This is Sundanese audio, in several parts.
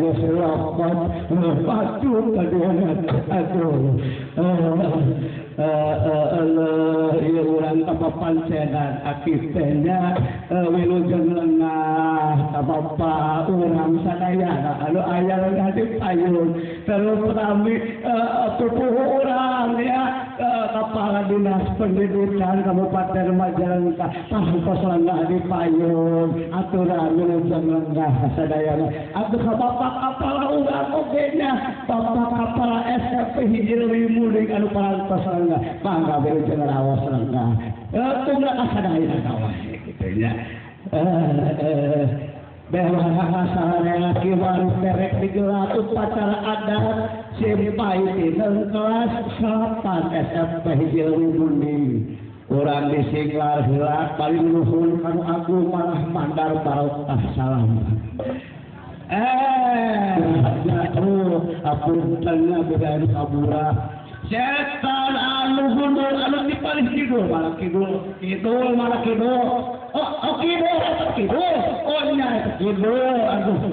geus lokot batu kaduana aduh ieu urang ka papancenan aki teh nya wilujeng lengah ka bapa urang sadayana anu aya lengah di payun terus rami pupuhu urang ya Kepala Dinas Pendidikan Kabupaten Majalengka parantos lengah di payun aturan wilujeng lengah sadayana atuh ka bapak kepala urang oge nya bapak kepala SMP Hiji Leuwi Munding anu parantos lengah mangga wilujeng raos lengah tunggu kasadayana kawae kitu nya Behwah laki baru terek digelar upacara adat simpai tineng kelas 8 SMP Hiji Leuwi Munding urang disinglar heula paling luhur kanu agung malah mandar barokah salam jatuh apuntenna beda anu kabura setan anu gundul anu di paling kidul malah kidul kidul malah kidul oh kidul eta kidul oh nya eta kidul aduh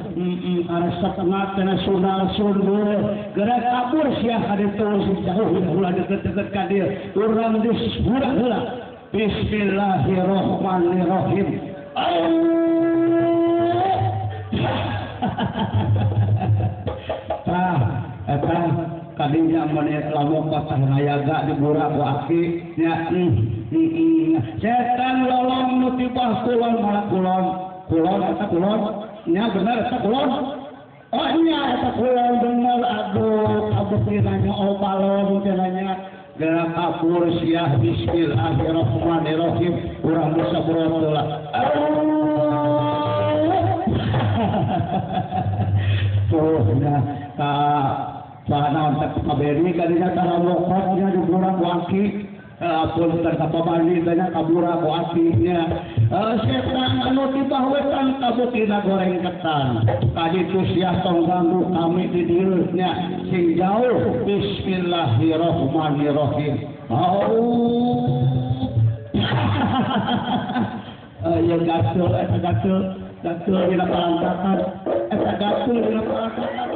karesep cenah sunal sundul geura kabur sia ka ditu jauh ulah deket-deket ka dieu urang disburak heula bismillahirrahmanirrahim tah eta kadinya mun lamun kota nayaga diburak ku aki nya setan lolong nu tibah kulon malah kulon kulon eta kulon nya bener eta kulon oh nya eta kulon bener aduh kabuktina nya oh balon cenah geura kabur sia bismillahirrahmanirrahim urang bisa berotola tuh nya ka naon teh kaberi kadinya tara lokot nya diburak ku aki apunten ka pabandi teh nya kaburak ku aki nya setan anu tibah wetan kabuktina goreng ketan kaditu sia tong ganggu kami di dieu nya sing jauh bismillahirrahmanirrahim ya gatul eta gatul gatul dina palantakan eta gatul dina palantakan.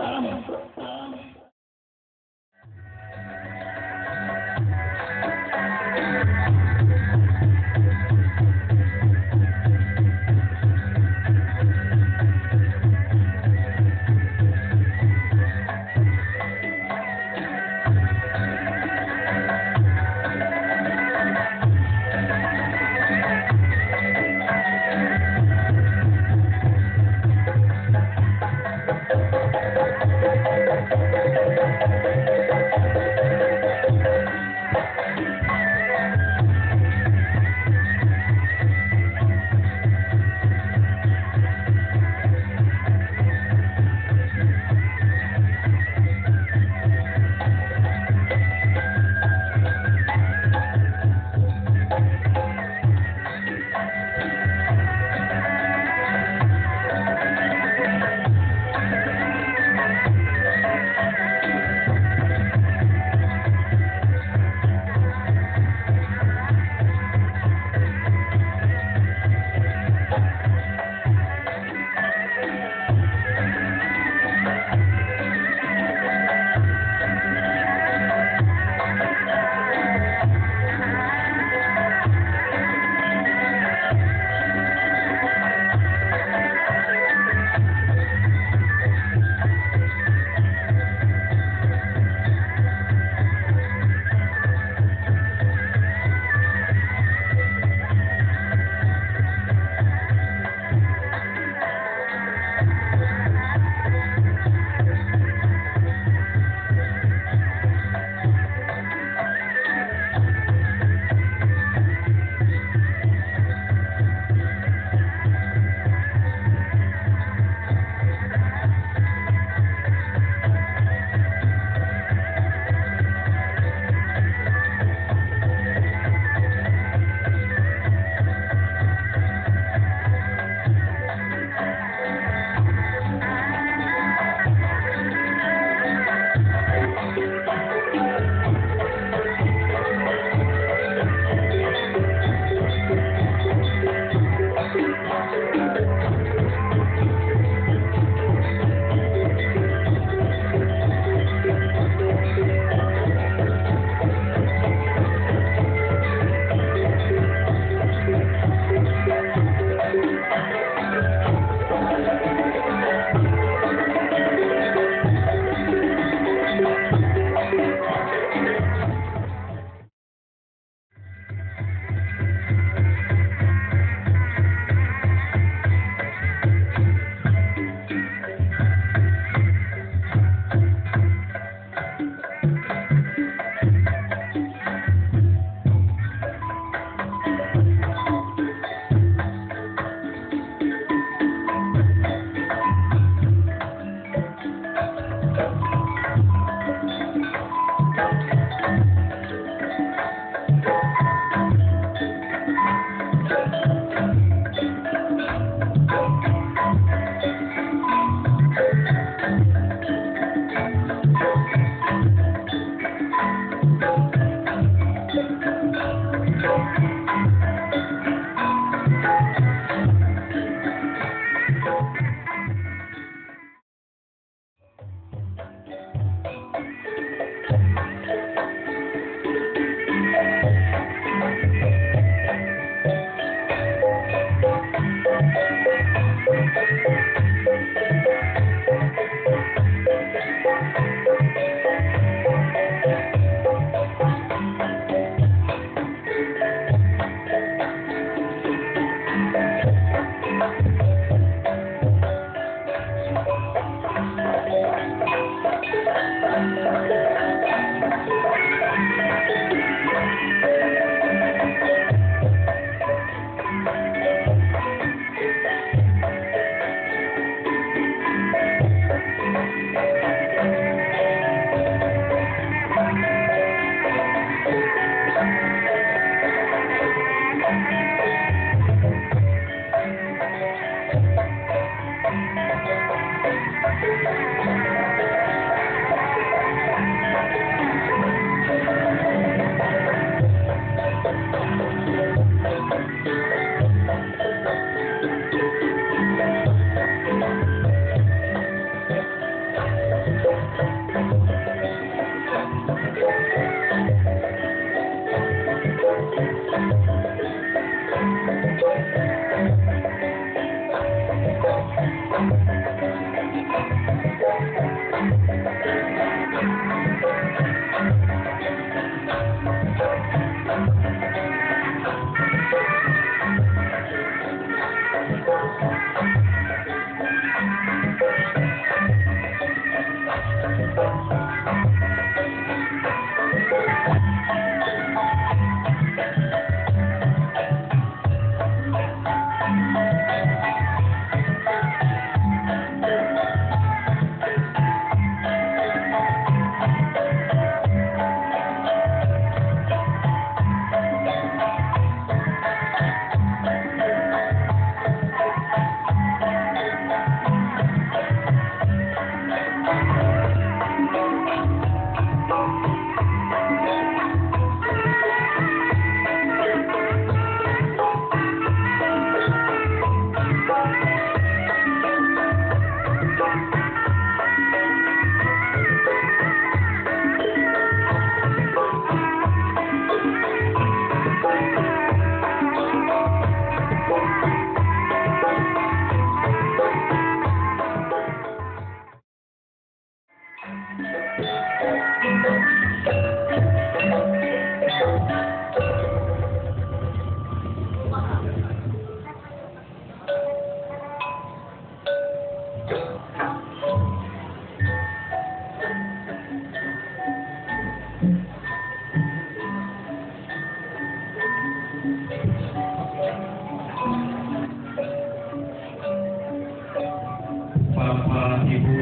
Bapak, Ibu,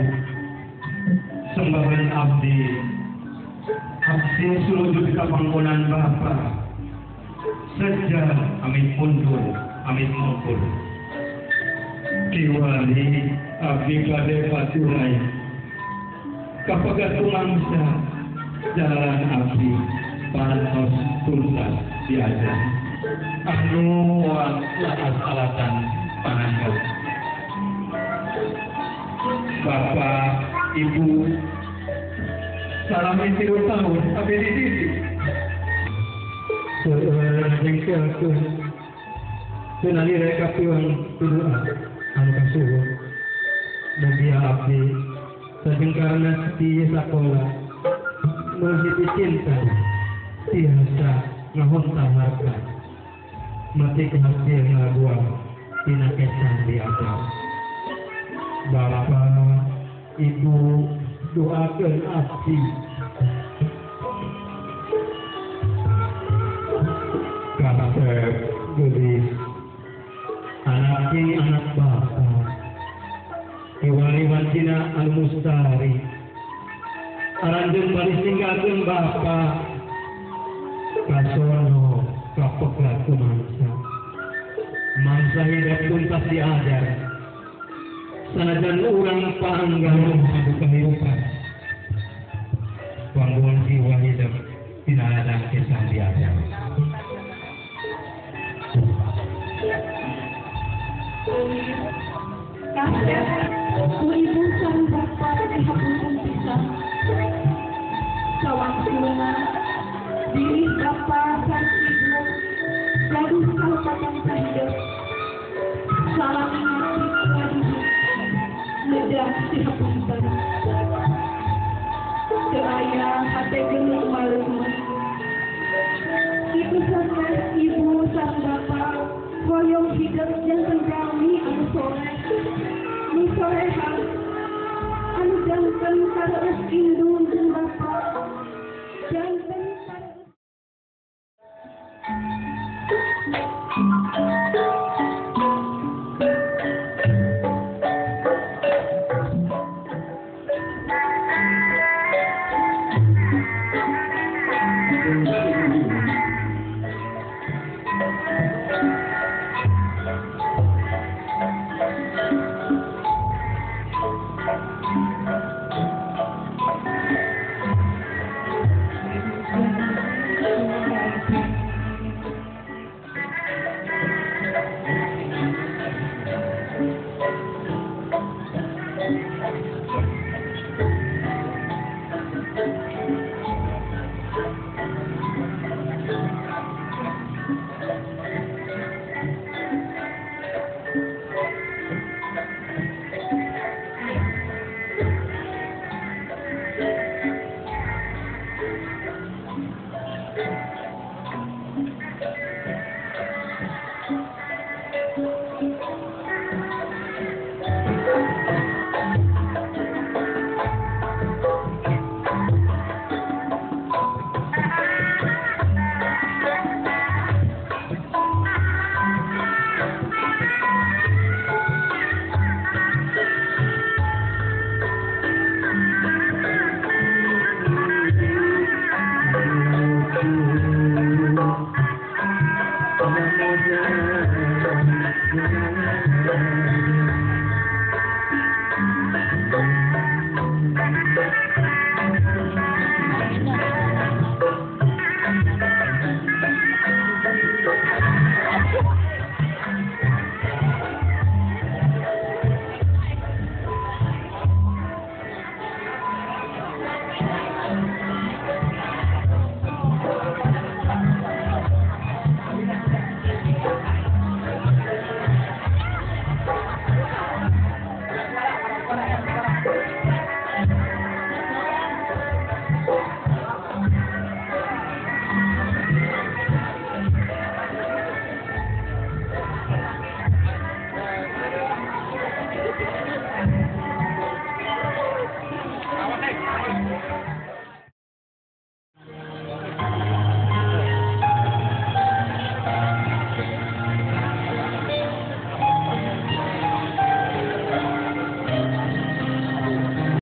sembahan abdi, abdi sulujud kapangkonan Bapak, seja amit mundur, amit mungkur. Kiwari abdi kade paturai, kapagat tumangsa, jalan abdi, parantos tuntas diajar. Anu laas alatan panganggap. Bapak, Ibu, salam 3 tahun, abdi dididik. Seueur jengkelkeun tunalire kapiwang tuduhan anu kasuhun. Mugia abdi sajengkarna di sakola nu hiji cinta tiasa ngahonta harta mati hasil ngaguang tina kesan diajar. Bapak, Ibu, doakeun abdi. Kasep geulis anak anak bapak kiwari wancina al mustari aranjeun baris ninggalkeun bapak kasono kapegat kumangsa mangsa hidup tuntas diajar sanajan urang panggaruh adu kehidupan panggon jiwa hidup tina ladang kesan diajar. Kasep, ku ibu sang bapak dihapunten pisan. Sawaktuna diri bapak sang ibu gaduh kalepatan sahideuk. Salam ingat waduh ngedah dihapunten. Teu aya hate geuleuh maleumeuh. Kitu sanes ibu sang bapak hoyong hidup janten jalmi anu soleh, nu soleha, anu janten kareus indung jeung bapa, janten kareus.